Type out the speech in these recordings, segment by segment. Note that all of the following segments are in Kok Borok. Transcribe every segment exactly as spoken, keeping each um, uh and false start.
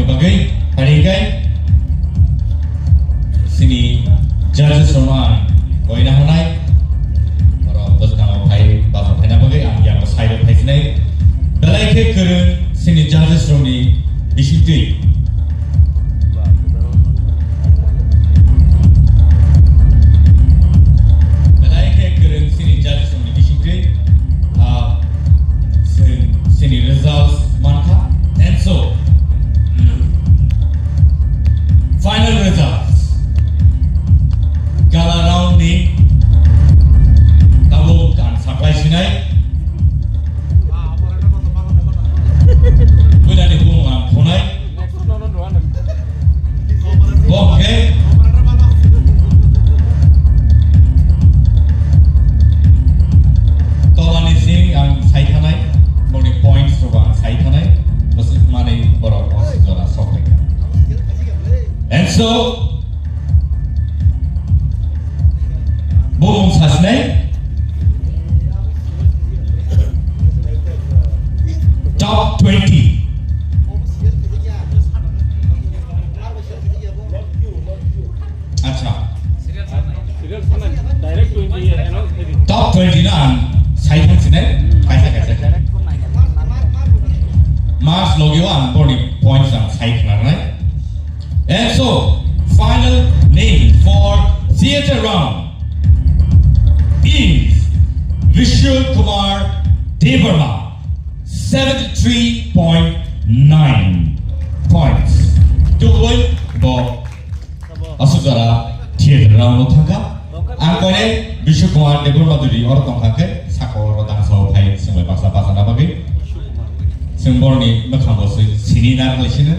Bagwi, hari kai, sini judges rokno ang koina hwnai, oro bwskango phai, basa phaina bagwi ang yago side o phaisinai. Belai khe kwrwng sini judges rokni bisingtwi. Belai khe kwrwng sini judges rokni bisingtwi, ah, sini, sini results mankha. And so, final results. Gala round ni tabuk ang saklai sinai. Buinani bumung ang khonai. Bo hwnkhe Tolani sing ang sai thanai, boni points rok ang sai thanai, bwswk manwi borok o jora sok phaikha. And so, bumung sasinai, top twenty. Acha. Top twenty no ang sai thang sinai, kaisa kaisa. Marks logi o ang boni points ang sai khnanai. And so, final name for theater round is Vishal Kumar Debbarma, seventy-three point nine points. Tubui bo aswk jora theater round o thangkha. Ang koinai Vishal Kumar Debbarma duri oro tongkha khe saka oro dangsa o phai swngbai baksa bachana bagwi. Chwng borni mwkhang bo swi sini na lai sino.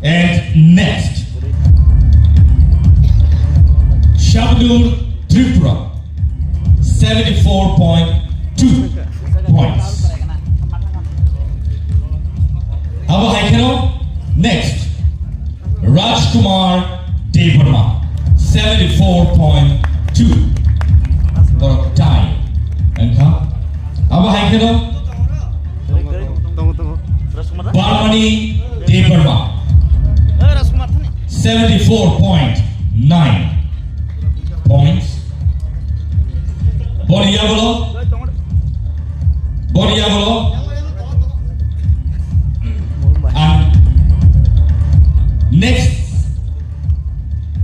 And next, Shabnur Tripura, seventy-four point two points. Abo hai kheno next, Rajkumar Debbarma, seventy-four point two. Borok tie wngkha. Abo hai kheno Barmani Debbarma, seventy-four point nine points. Boni yagulo, boni yagulo. And next,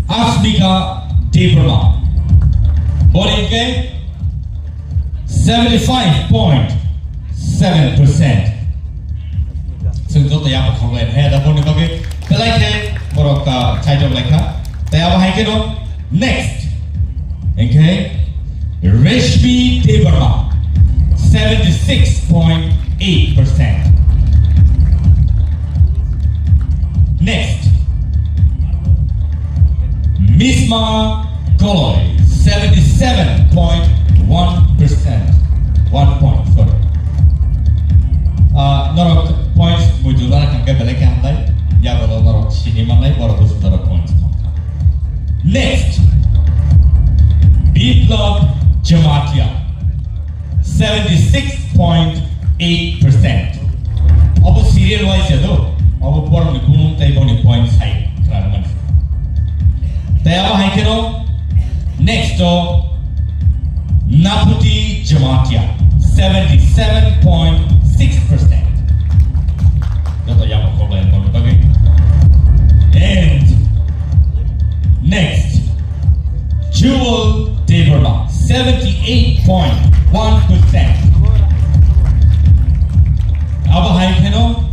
Asmika Debbarma. Boni ke seventy-five point seven percent. Chwng joto yapha khoglainai, da boni bagwi belai khe borok, ah, chaitok laikha. Tei abo hai kheno next, hingkhe Reshmi Debbarma, seventy-six point eight percent. Next, Misma Koloi, seventy-seven point one percent. One point, sorry. Ah, norok points muitu lara kangke belai khe hamlai. Ya bolo norok sini manlai, borok busu norok points kongkha. Next, Biplab Jamatia, seventy-six point eight percent. Obo serial wise ya do, obo borokni bumung tei boni point sai khwrang mani. Tei abo hai kheno next o Naputi Jamatia, seventy-seven point six percent. Joto yabo kobai boni bagwi. And next, Jewel Debbarma, seventy-eight point one percent. Abo hai kheno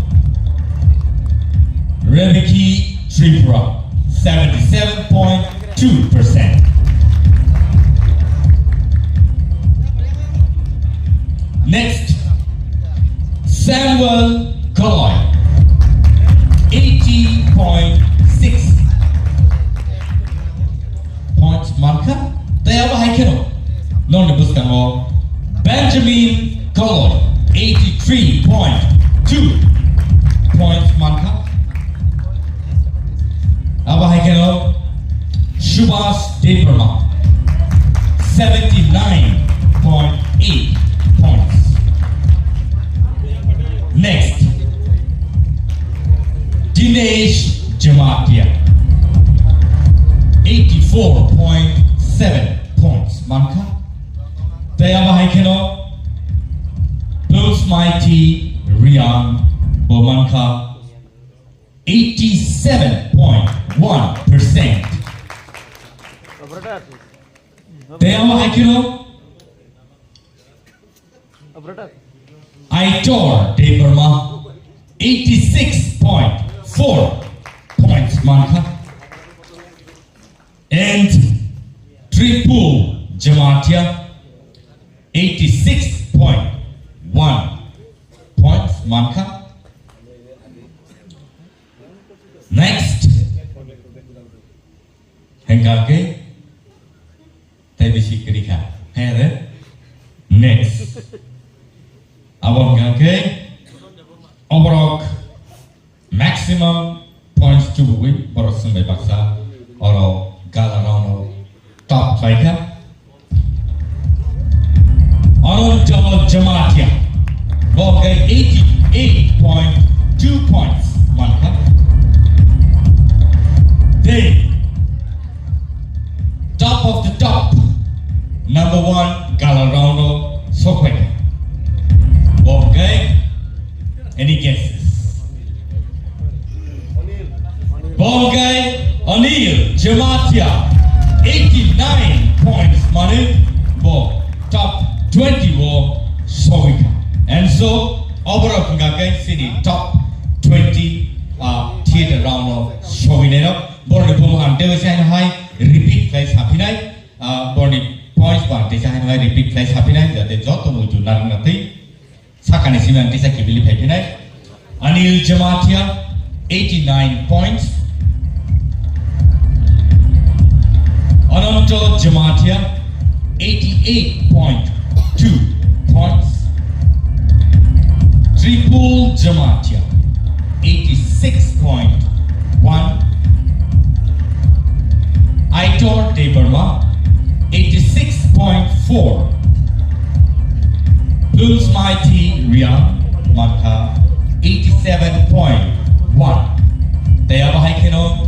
Rebeki Tripura, seventy-seven point two percent. Next, Samuel Koloi, eighty point six points mankha. Tei abo hai kheno nokni bwskango Benjamin Koloi, eighty-three point two points mankha. Abo hai kheno Subhas Debbarma, seventy-nine point eight points. Next, Dinesh Jamatia, eighty-four point seven points mankha. Tei abo hai kheno Blues Mighty Riang bo mankha eighty-seven point one percent. Tei abo hai kheno Aitor Debbarma, eighty-six point four points mankha. And Tripul Jamatia, eighty-six point one points mankha. Next, hengkake tei bisi kwrwi kha. Hede? Next. Abo hwnka khe oborok maximum points chubugwi borok swngbai baksa oro gala round o top khlai kha. Ananto Jamatia, bo khe eighty-eight point two points mankha. Tei top of the top, number one gala round o sokphaikha. Bo khe, any guesses? Bo khe Anil Jamatia, eighty-nine points, mane bo top twenty o sogwi kha. And so, oborok hwnka khe chini top twenty, ah, theater round o sogwi nairok. Borokni bumo ang teibo chai hai repeat khlai saphinai, ah, borokni points bo ang tei chai hai repeat khlai saphinai, jate joto muitu narwkna twi. Sakani simi ang tisa kibili phaiphinai. Anil Jamatia, eighty-nine points. Ananto Jamatia, eighty-eight point two points. Tripul Jamatia, eighty-six point one. Aitor Debbarma, eighty-six point four. Blues Mighty Riang mankha eighty-seven point one. Tei abo hai kheno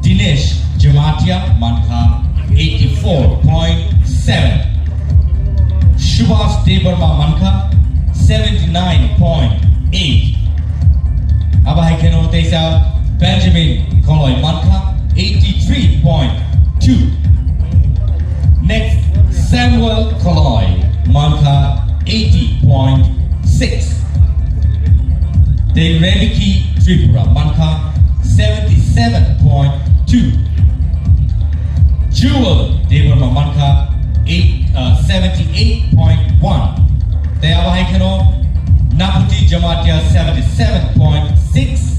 Dinesh Jamatia mankha eighty-four point seven. Subhas Debbarma mankha seventy-nine point eight. Abo hai kheno teisa Benjamin Koloi mankha eighty-three point two. Next, Samuel Koloi mankha eighty point six. Tei Rebeki Tripura mankha seventy-seven point two. Jewel Debbarma mankha eight, uh, seventy-eight point one. Tei abo hai kheno Naputi Jamatia seventy-seven point six,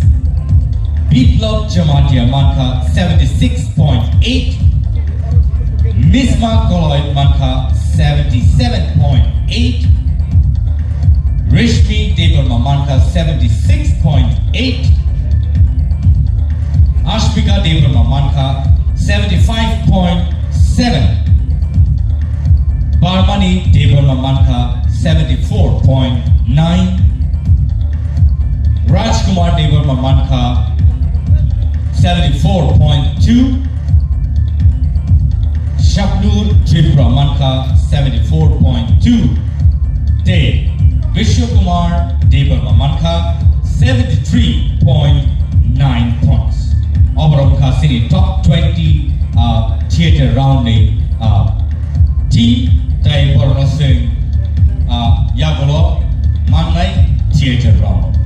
Biplab Jamatia mankha seventy-six point eight, Misma Koloi mankha seventy-seven point eight, Rishmi Debbarma mankha seventy-six point eight, Ashmika Debbarma mankha seventy-five point seven. Barmani Debbarma mankha seventy-four point nine. Rajkumar Debbarma mankha seventy-four point two. Shabnur Tripura mankha seventy-four point two. Tei Vishwakumar Debbarma mankha seventy-three point nine points. Oborok wngkha chini top twenty, ah, theater round ni, ah, team tei borokno chwng, ah, yagulo mannai theater round.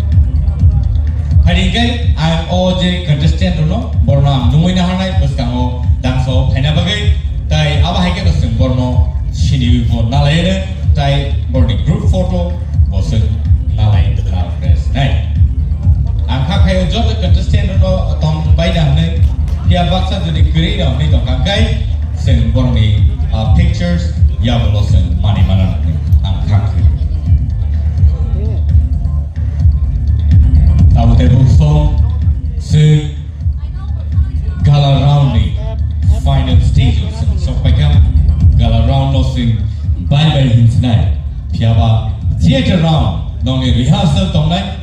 Hai hwnkhe ang o je contestant rokno borokno ang nungwi naharnai bwskango dangso phaina bagwi, tei abo hai khe chwng borokno siniwi bo nalaino, tei borokni group photo bo chwng nalai twla rest nai. Ang kha khaio joto contestant rokno tong bai na hwnwi, phiya baksa jodi kwrwi rok hwnwi tongkha khe chwng borokni, ah, pictures yagulo chwng manwi mano hwnwi ang kha khaio. Tabuk tei buk song chwng gala round ni final stage o chwng sokpaikha. Gala round no chwng bai bai hinsnai, phiyaba theater round nongni rehearsal tongnai.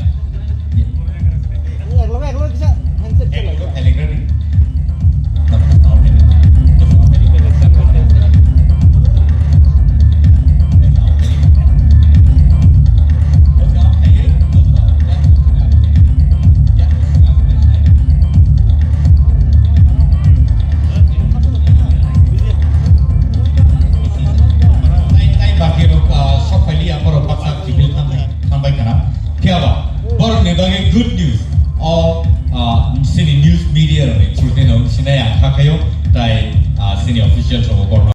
Kiphil thanbai, thanbai khana. Phiya ba, borok ni bagwi good news. O